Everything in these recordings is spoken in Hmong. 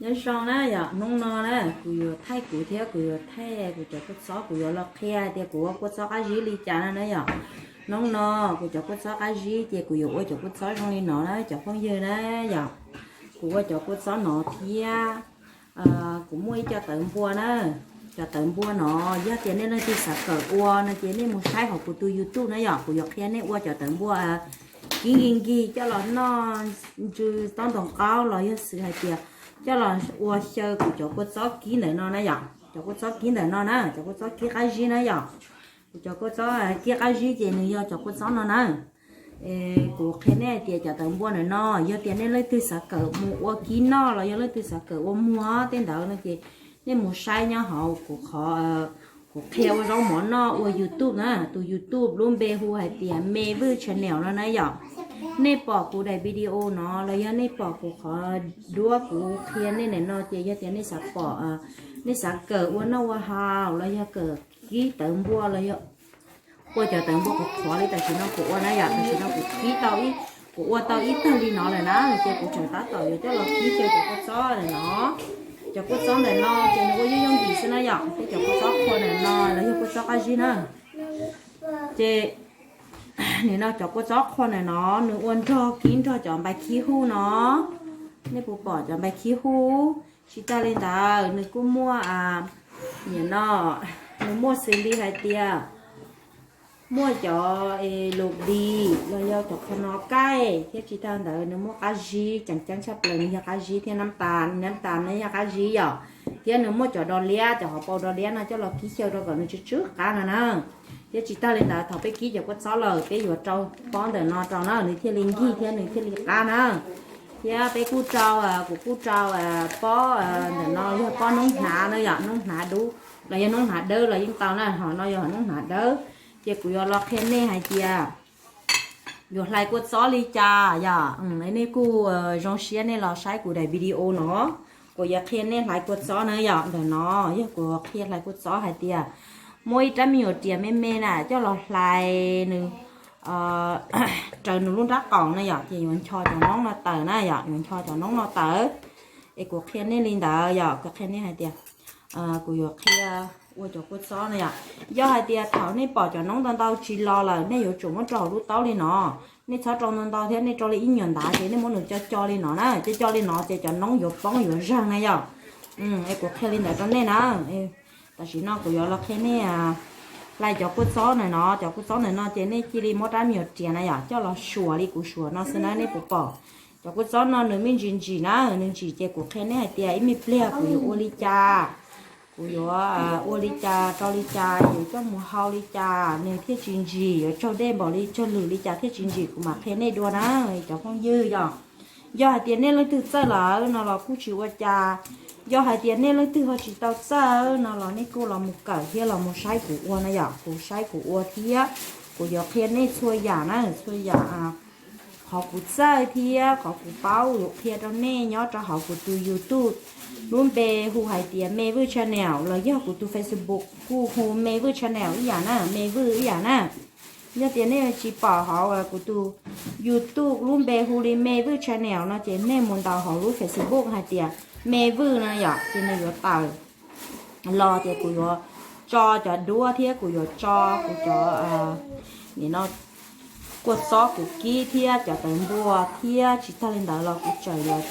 Nyob zoo na yom, hnub no na kuv yuav thaij kuv thiab kuv yuav thaij kuv cov kua txob, kuv yuav los qhia tias kuv ua kua txob qab zib li cas no na yom. Hnub no kuv cov kua txob qab zib ces kuv yuav ua cov kua txob zoo li no na cov phooj ywg na yom. Kuv ua cov kua txob no thiab kuv muaj ib co tawv npua na. Cov tawv npua no yog tias nej leej twg xav kawm ua no ces nej mus saib hauv kuv tus YouTube na yom. Kuv yuav qhia nej ua cov tawv npua kib nkig nkig coj los noj ntsw taub ntoos qaub los yog xws hais tias coj los ua xyaw kuv cov kua txob kib ntawm no na yom. Cov kua txob kib ntawm no na, cov kua txob kib qab zib na yom. Kuv cov kua txob kib qab zib ces nws yog cov kua txob no na. Kuv qhia nej hais tias cov tawv npua ntawm no yog tias nej leej twg xav kawm mus ua kib noj los yog leej twg xav kawm ua muag tej ntawd no ces nej mus saib nyob hauv kuv qhov, kuv qhia ua zaub mov noj ua YouTube na. Tus YouTube lub npe hu hais tias Me Vwj Channel no na yom. Nej pom kuv daim video no los yog nej pom kuv qhov duab kuv qhia nej ntawm no ces yog tias nej xav pom, nej xav kawm ua noj ua haus los yog kawm kib tawv npua los yog ua cov tawv npua qhuav qhuav li tam sim no kuv ua na yom. Tam sim no kuv kib tau ib, kuv ua tau ib tag li no lawm na ces kuv tseem tab tom yuav coj los kib xyaw cov kua txob ntawm no. Cov kua txob ntawm no ces nws ua yooj yooj yim xwb na yom. Thiab cov kua txob qhua ntawm no los yog kua txob qab zib na. Ces nim no cov kua txob qhua ntawm no nws ua nrog kib nrog cov npai khib huj no. Nej puas pom cov npai khib huj? Tsis tag li ntawd nws kuj muaj, nim no nws muaj xws li hais tias muaj cov lus dis los yog cov qhov no kaij thiab tsis tag ntawd nws muaj qab zib, ceeb ceeb tshaj plaws nws yog qab zib thiab nab tas, nab tas no yog qab zib yom. Thiab nws muaj cov do liab, cov hauv paus do liab no coj los kib xyaw rau kom nws tsw tsw qab no na. Thiab tsis tag li ntawd thaum peb kib cov kua txob lawm peb yuav rau pob ntawm no rau na nws thiaj li nkig thiab nws thiaj li qab na. Thiab peb kuj rau, kuv kuj rau pob ntawm no yog pob noob hnav na yom, noob hnav dub los yog noob hnav dawb los yeej tau na, hom no yog noob hnav dawb. Ces kuv yuav los qhia nej hais tias yuav hlais kua txob li cas yom. Nej kuj zoo siab nej los saib kuv daim video no. Kuv yuav qhia nej hlais kua txob na yom. Ntawm no yog kuv qhia hlais kua txob hais tias muaj ib rab me nyuam riam me me na coj los hlais nws raws nws lub nrab qaum na yom, ces yuav ncho cov noob no tawm na yom, yuav ncho cov noob no tawm. Es kuv qhia nej li ntawd yom, kuv qhia nej hais tias kuv yuav qhia ua cov kua txob na yom. Yog hais tias thaum nej pom cov noob ntau ntau tsis los lawm nej yuav tsum muab rau hauv lub taub li no. Nej txhob rau ntau ntau thiab, nej rau li ib nyuag ntav ces nej muab nws co co li no na, co co li no ces cov noob yuav poob yuav zeeg na yom. Es kuv qhia li ntawd rau nej na. Tam sim no kuv yuav los qhia nej hlais cov kua txob ntawm no. Cov kua txob ntawm no ces nej cia li muab rab me nyuam riam na yom coj los suam li kuv suam no xwb na, nej puas pom? Cov kua txob no nws me ntsis ntsim na, nws ntsim ces kuv qhia nej hais tias ib me pliag kuv yuav ua li cas, kuv yuav ua li cas rau li cas, yuav coj mus hau li cas nws thiaj tsis ntsim, yuav tsau dej npaum li tsawg lwm li cas thiaj tsis ntsim, kuv mam qhia nej dua na cov phooj ywg yom. Yog hais tias nej leej twg txawj lawm no los kuj tsis ua cas, yog hais tias nej leej twg ho tsis tau txawj no los nej kuj los mus kawm thiab los mus saib kuv ua na yom. Kuv saib kuv ua thiab kuv yuav qhia nej txhua yam na, txhua yam qhov kuv txawj thiab qhov kuv paub yuav qhia rau nej nyob rau hauv kuv tus YouTube, lub npe hu hais tias Me Vwj Channel los yog kuv tus Facebook kuj hu Me Vwj Channel ib yam na, Me Vwj ib yam na. Yog tias nej tsis pom hauv kuv tus YouTube lub npe hu li Me Vwj Channel no ces nej mus ntaus hauv lub Facebook hais tias Me Vwj no yom, ces nws yuav tawm los ces kuv yuav tso cov duab thiab kuv yuav tso kuv cov, nim no kua txob kuv kib thiab cov tawv npua thiab tsis tag li ntawd los kuv tseem yuav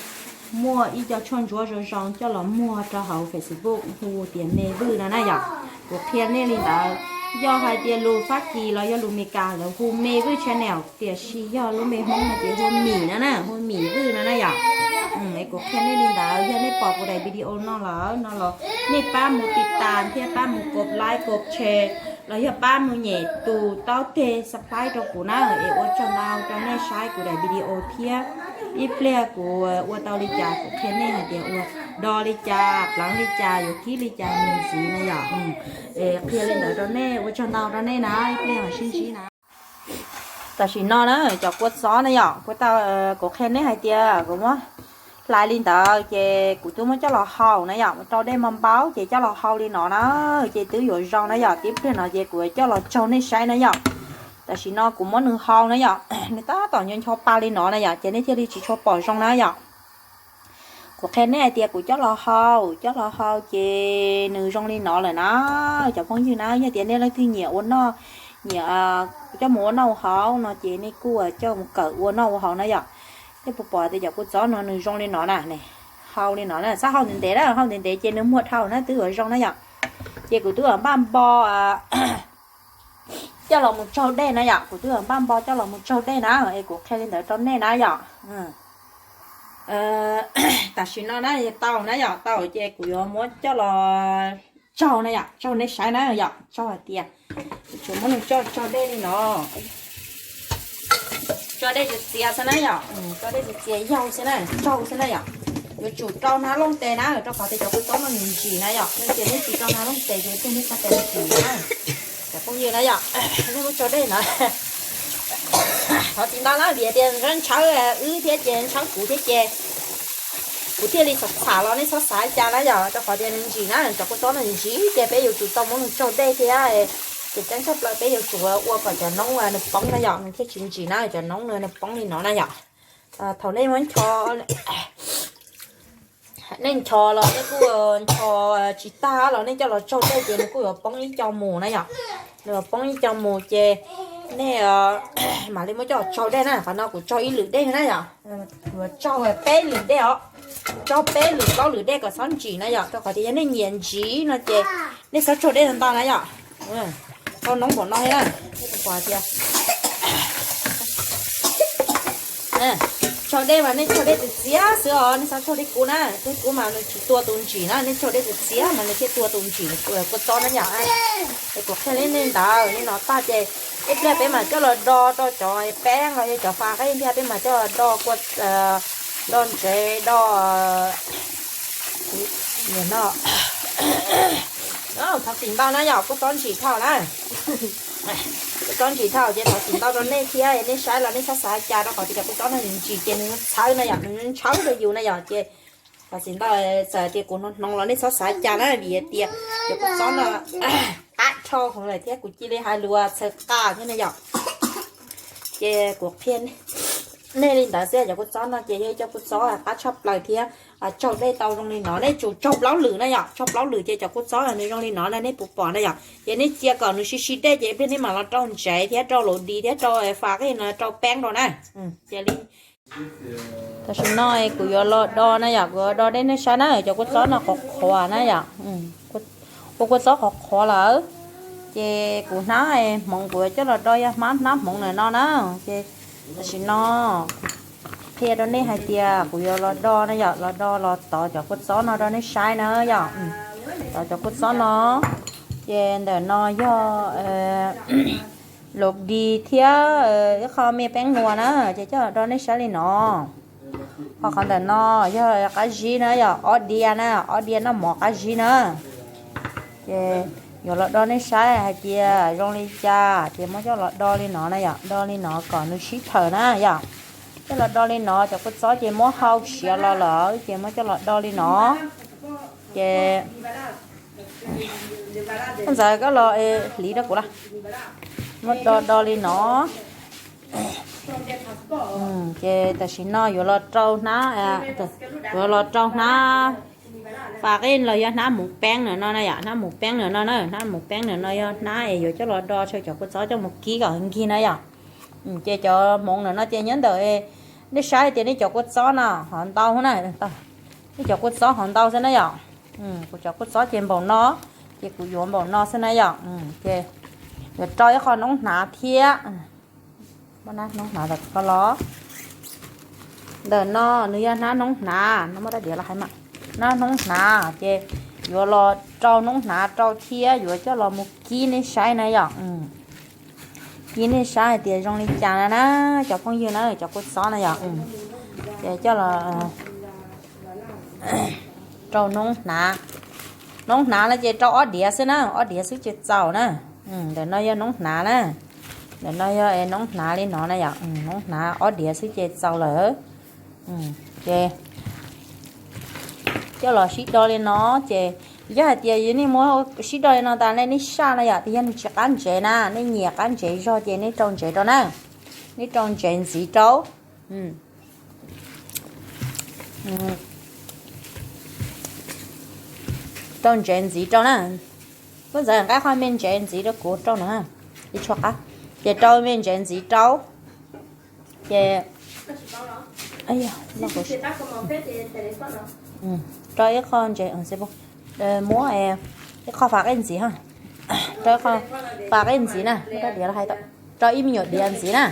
muaj ib co tshuaj ntsuab zoo zoo coj los muag rau hauv Facebook hu tias Me Vwj no na yom. Kuv qhia nej li ntawd, yog hais tias lus Fab Kis los yog lus Meskas lawv hu Me Vwj Channel tiam sis yog lub npe Hmoob no ces hu Mim no na, hu Mim Vwj no na yom. Es kuv qhia nej li ntawd, yog nej pom kuv daim video no lawm no los nej pab mus tiv tas thiab pab mus kos like kos share los yog pab mus nyem tus taub teg subscribe rau kuv na, es ua tsaug ntau rau nej saib kuv daim video thiab. Ib pliag kuv ua tau li cas kuv qhia nej hais tias ua do li cas, pleev li cas, yuav kib li cas mus ntxiv na yom. Es qhia li ntawd rau nej, ua tsaug ntau rau nej na, ib pliag mam sib ntsib na. Tam sim no na cov kua txob na yom, kuv tau, kuv qhia nej hais tias kuv muab hlais li ntawd ces kuv twb muab coj los hau na yom, rau dej mos npaub ces coj los hau li no na, ces twb yuav zoo na yom. Tib pliag no ces kuv coj los tsaug nej saib na yom. Tam sim no kuv muab nws hau na yom, nws tab tom ncho ncho pa li no na yom, ces nej thiaj li tsis tshua pom zoo na yom. Kuv qhia nej hais tias kuv coj los hau, coj los hau ces nws zoo li no lawm na. Cov phooj ywg na, yog tias nej leej twg nyiam ua noj, nyiam coj mus ua noj ua haus no ces nej kuj coj mus kawm ua noj ua haus na yom. Nej puas pom tias cov kua txob no nws zoo li no na, hau li no na, txhob hau ntev ntev na, hau ntev ntev ces nws muag dhau na twb yuav zoo na yom. Ces kuv twb yuav npaj npo coj los mus tsaug dej na yom, kuv twb yuav npaj npo coj los mus tsaug dej na, es kuv qhia li ntawd rau nej na yom. Tam sim no na tau na yom, tau ces kuv yuav muab coj los tsaug na yom, tsaug nej saib na yom, tsaug hais tias kuv tsuas muab nws coj tsaug dej li no, tsaug dej txias txias xwb na yom, tsaug dej txias txias yaug xwb na, tsaug xwb na yom. Yuav tsum rau hnab looj tes na, rau qhov tias cov kua txob no nws ntsim na yom, nej cia nej tsis rau hnab looj tes ces tus nej txhaj tes ntsim na. Cov phooj ywg na yom, nej muab tsaug dej na. Thov txim ntau na, vim tias ntshaw wb thiab ces ntshaw kuv thiab ces kuv thiaj li txham txham los nej txhob xav cas na yom, rau qhov tias nws ntsim na, cov kua txob no ntsim ces peb yuav tsum tau muab nws tsaug dej thiab. Ces ceeb tshaj plaws peb yuav tsum ua kom cov noob nws poob na yom, nws thiaj tsis ntsim na, cov noob nws poob li no na yom. Thaum nej muab ncho, nej ncho los nej kuj ncho tsis tag los nej coj los tsaug dej ces nws kuj yuav poob ib co mus na yom. Nws yuav poob ib co mus ces nej mam li muab coj tsaug dej na, qhov no kuv tsaug ib lwm dej na yom. Yuav tsaug peb lwm dej os, tsaug peb lwm plaub lwm dej kom txhob ntsim na yom, rau qhov tias yog nej nyiam ntsim no ces nej txhob tsaug dej ntau na yom. Tsaug noob npaum no thiab na, nej puas pom tias tsaug dej mas nej tsaug dej txias txias xwb os, nej txhob tsaug dej kub na, dej kub mas nws tsis tua tus ntsim na, nej tsaug dej txias txias mas nws thiaj tua tus ntsim kua txob na yom. Es kuv qhia li nej ntawd li no tag ces ib pliag peb mam coj los do rau cov peeb los yog cov faj qeej thiab, peb mam coj los do kua, do ntsev do no. Thov txim ntau na yom, kua txob ntsim dhau na. Kua txob ntsim dhau ces thov txim ntau rau nej thiab, nej saib los nej txhob xav cas rau qhov tias cov kua txob no nws ntsim ces nws txhawb na yom, nws ntshawb rau yus na yom, ces thov txim ntau, txawm tias kuv hnoos hnoos los nej txhob xav cas na, vim tias cov kua txob no qab dhau heev lawm thiab kuv cia li hais lus txhaws qa thiab na yom. Ces kuv qhia nej li ntawd xwb, cov kua txob no ces yog ib co kua txob qab tshaj plaws thiab tsaug dej tau zoo li no, nej tsum tsaug plaub lwm na yom, tsaug plaub lwm ces cov kua txob nws zoo li no na, nej puas pom na yom. Ces nej cia kom nws sib sib dej ces ib pliag nej mam los rau ntsev thiab rau laus dis thiab rau faj qeej no rau peeb rau na. Cia li tam sim no kuv yuav los do na yom, kuv yuav do dej nej saib na, cov kua txob no qhuav qhuav na yom. Ua kua txob qhuav qhuav lawm, ces kuv hnab hmoov kuv yuav coj los do yog hnab hmoov ntawm no na. Ces tam sim no qhia rau nej hais tias kuv yuav los do na yom, los do los tov cov kua txob no rau nej saib na yom. Tov cov kua txob no, ces ntawm no yog laus dis thiab ib qho me peeb nua na, ces coj los do nej saib li no. Ho qhov ntawm no yog qab zib na yom, ob diav na, ob diav noj mov qab zib na. Ces yuav los do nej saib hais tias zoo li cas ces muab coj los do li no na yom, do li no kom nws sib thawm na yom. Coj los do li no, cov kua txob ces muab hau siav los lawm ces muab coj los do li no. Ces ntxawm koj los hliv rau kuv lawm. Muab do do li no. Ces tam sim no yuav los rau hnab, yuav los rau hnab faj qeej los yog hnab mus peeb no no na yom, hnab mus peeb no no na, hnab mus peeb no no yog hnab es yuav coj los do rau cov kua txob coj mus kib kom nkig na yom. Ces cov hmoov no no ces nyob ntawm, nej saib tias nej cov kua txob no hov ntau na, nej cov kua txob hov ntau xwb na yom. Kuv cov kua txob ces npaum no, ces kuv yuav npaum no xwb na yom. Ces yuav rau ib qho noob hnav thiab. Noob hnav ntawm ko los, ntawm no nws yog hnab noob hnav no, muab rab diav los hais mas, hnab noob hnav ces yuav los rau noob hnav rau thiab yuav coj los mus kib nej saib na yom. Kib nej saib hais tias zoo li cas na na, cov phooj ywg na, cov kua txob na yom. Ces coj los rau noob hnav. Noob hnav no ces rau ob diav xwb na, ob diav xwb ces txaus na. Ntawm no yog noob hnav na, ntawm no yog noob hnav li no na yom, noob hnav ob diav xwb ces txaus lawm. Ces coj los sib do li no, ces yog hais tias yog nej muab sib do li no tas nej, nej saj na yom, tias yog nws tsis qab ntsev na, nej nyiam qab ntsev zog ces nej rau ntsev rau na, nej rau ntsev ntxiv rau. Ntsev Rau ntsev ntxiv rau na. Koj ntxawm nqa qho me ntsev ntxiv rau kuv rau no, ib tshuab qab. Ces rau me ntsev ntxiv rau. Ces rau ib qho ntsev, muab ib qho fab qej ntxiv, rau ib qho fab qej ntxiv na, rau ib me nyuam diav ntxiv na.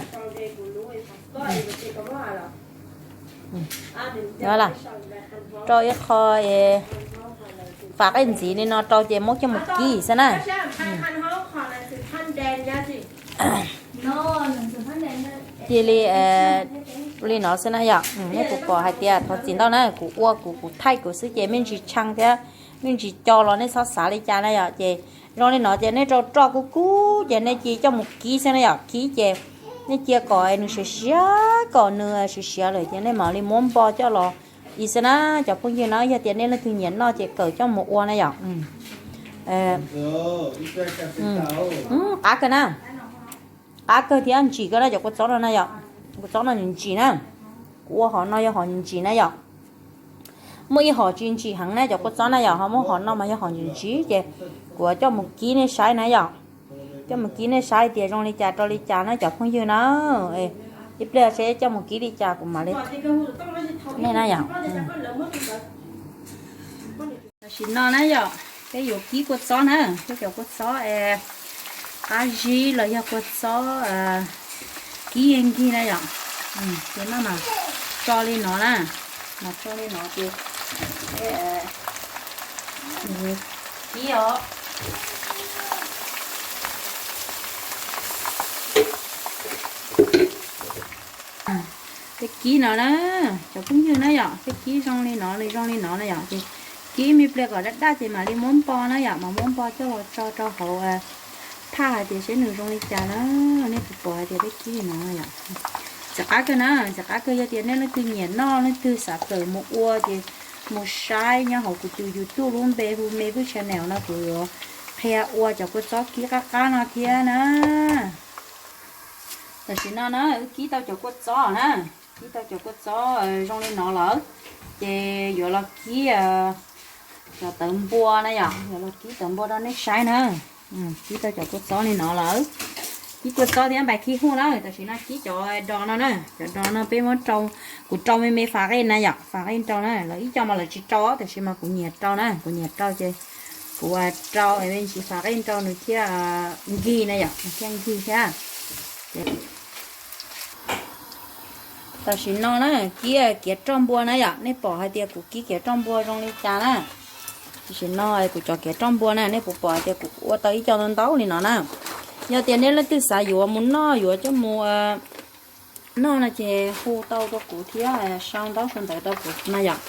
Rau ib qho fab qej ntxiv li no rau ces muab coj mus kib xwb na. Cia li, li no xwb na yom. Nej puas pom hais tias thov txim ntau na, kuv ua kuv kuv thaij kuv xwb ces me ntsis tshee thiab me ntsis co los nej txhob xav li cas na yom. Ces zoo li no ces nej rau roj kub kub ces nej cia coj mus kib xwb na yom. Kib ces nej cia kom nws siav siav, kom nws siav siav lawm ces nej mam li muab npo coj los ib xwb na. Cov phooj ywg na, yog tias nej leej twg nyiam noj ces kawm coj mus ua na yom. Qab kawg na, qab kawg thiab ntsim kawg na cov kua txob no na yom. Kua txob no ntsim na, kuv ua hom no yog hom ntsim na yom. Muaj ib hom tsis ntsim heev na cov kua txob na yom, ho muaj hom no mas yog hom ntsim ntsim ces kuv coj mus kib nej saib na yom. Coj mus kib nej saib tias zoo li cas rau li cas na cov phooj ywg na. Ib pliag seb coj mus kib li cas kuv mam li nej na yom. Tam sim no na yom, peb yuav kib kua txob na, peb cov kua txob es qab zib los yog kua txob kib nkig na yom. Ces maj mam tso li no na, mam tso li no ces kib os. Peb kib no na, cov phooj ywg na yom, peb kib zoo li no, nws zoo li no na yom, ces kib me pliag kom daj daj ces mam li muab npo na yom, mam muab npo coj los tso rau hauv phaj hais tias seb nws zoo li cas na. Nej puas pom hais tias peb kib li no yom. Ntxim qab kawg na, ntxim qab kawg, yog tias nej leej twg nyiam noj, leej twg xav kawm mus ua ces mus saib nyob hauv kuv tus YouTube lub npe hu Me Food Channel no kuv yuav qhia ua cov kua txob kib qab qab no thiab na. Tam sim no na wb kib tau cov kua txob na, kib tau cov kua txob zoo li no lawm, ces yuav los kib cov tawv npua na yom, yuav los kib tawv npua rau nej saib na. Kib tau cov kua txob li no lawm, kib kua txob thiab npais khib huj na. Tam sim no kib cov dos no na, cov dos no peb muab rau, kuv rau me me fas qej na yom, fas qej rau na, lawv ib co mas lawv tsis rau, tam sim mas kuv nyiam rau na, kuv nyiam rau ces kuv rau me ntsis fas qej rau nws thiaj nkig na yom, nws thiaj nkig thiab. Tam sim no na, kib kiav roj npua na yom, nej pom hais tias kuv kib kiav roj npua zoo li cas na. Tam sim no kuv cov kiav roj npua na, nej puas pom hais tias kuv ua tau ib co ntau ntau li no na. Yog tias nej leej twg xav yuav mus noj, yuav coj mus noj no ces hu tau rau kuv thiab sau ntaub sau ntawv rau kuv na yom.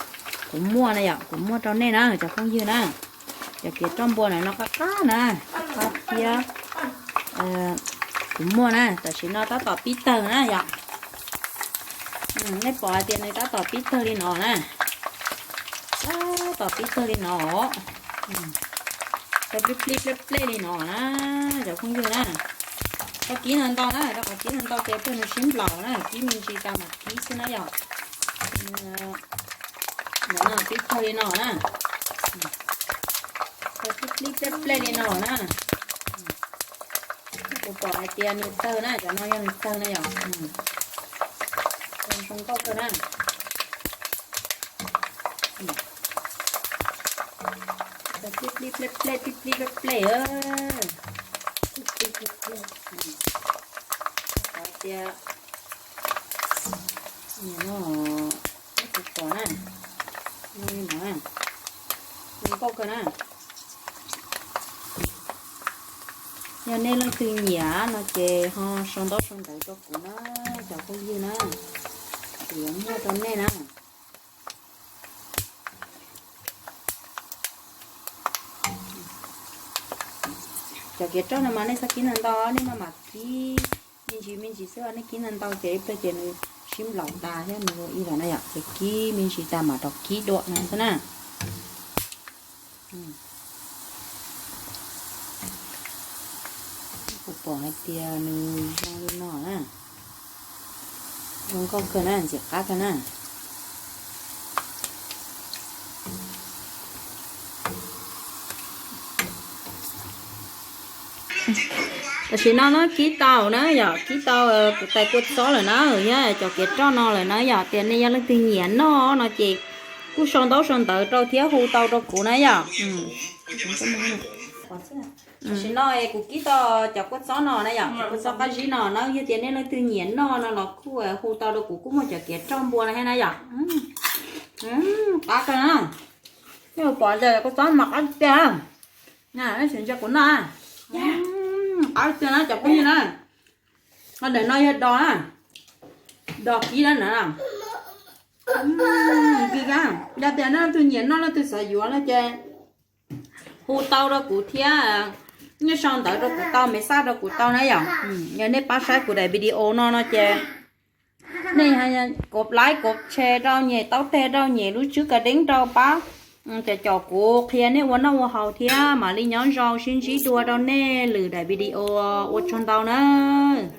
Kuv muaj na yom, kuv muaj rau nej na cov phooj ywg na. Cov kiav roj npua na no qab qab na, qab qab thiab kuv muaj na. Tam sim no tab tom pib tawg na yom. Nej pom hais tias nws tab tom pib tawg li no na. Tab tom pib tawg li no. Tawg plij plij plej plej li no na, cov phooj ywg na. Koj kib ntau ntau na, rau qhov kib ntau ntau ces pheej nws sib nplaum na, kib me ntsis tas mam kib xwb na yom. Ntawm no pib tawg li no na. Tawg plij plij plej plej li no na. Kuv pom hais tias nws tawg na, cov no yog nws tawg na yom. Zoo nkauj kawg na. Tawg plij plij plej plej, plij plij plej plej. Qhov tias no, nej puas pom na, zoo li no, zoo nkauj kawg na. Yog nej leej twg nyiam no ces ho sau ntaub sau ntawv rau kuv na, cov phooj ywg na, kuv yuav muaj rau nej na. Cov kiav roj no mas nej txhob kib ntau ntau, nej maj mam kib me ntsis me ntsis xwb, nej kib ntau ntau ces ib pliag ces nws sib nplaum tas thiab nws ua ib yam na yom, ces kib me ntsis tas mam rov kib dua no xwb na. Kuv pom hais tias nws zoo li no na, zoo nkauj kawg na, ntxim qab kawg na. Tam sim no no kib tau na yom, kib tau kuv tais kua txob lawm na, thiab cov kiav roj no lawm na yom. Tias nej yog leej twg nyiam noj no ces kuj sau ntaub sau ntawv rau thiab hu tau rau kuv na yom. Tam sim no kuv kib tau cov kua txob no na yom, cov kua txob qab zib no na, yog tias nej leej twg nyiam noj no los kuj hu tau rau kuv, kuj muaj cov kiav roj npua no thiab na yom. Qab kawg na, nej pom ntawm kua txob mas qab tiag. Ntsia kuv noj, qab tiag na cov phooj ywg na. Ho ntawm no yog dos na, dos kib na na. Yog tias nej leej twg nyiam noj, leej twg xav yuav no ces hu tau rau kuv thiab, nej sau ntawv rau kuv tau, message rau kuv tau na yom. Yog nej pab saib kuv daim video no no ces nej kov like kov share rau, nyem taub teg rau, nyem lub tswb kas deeb rau pab, ces kom kuv qhia nej ua noj ua haus thiab. Mam li nyob zoo, sib ntsib dua rau nej lwm daim video, ua tsaug ntau nawb.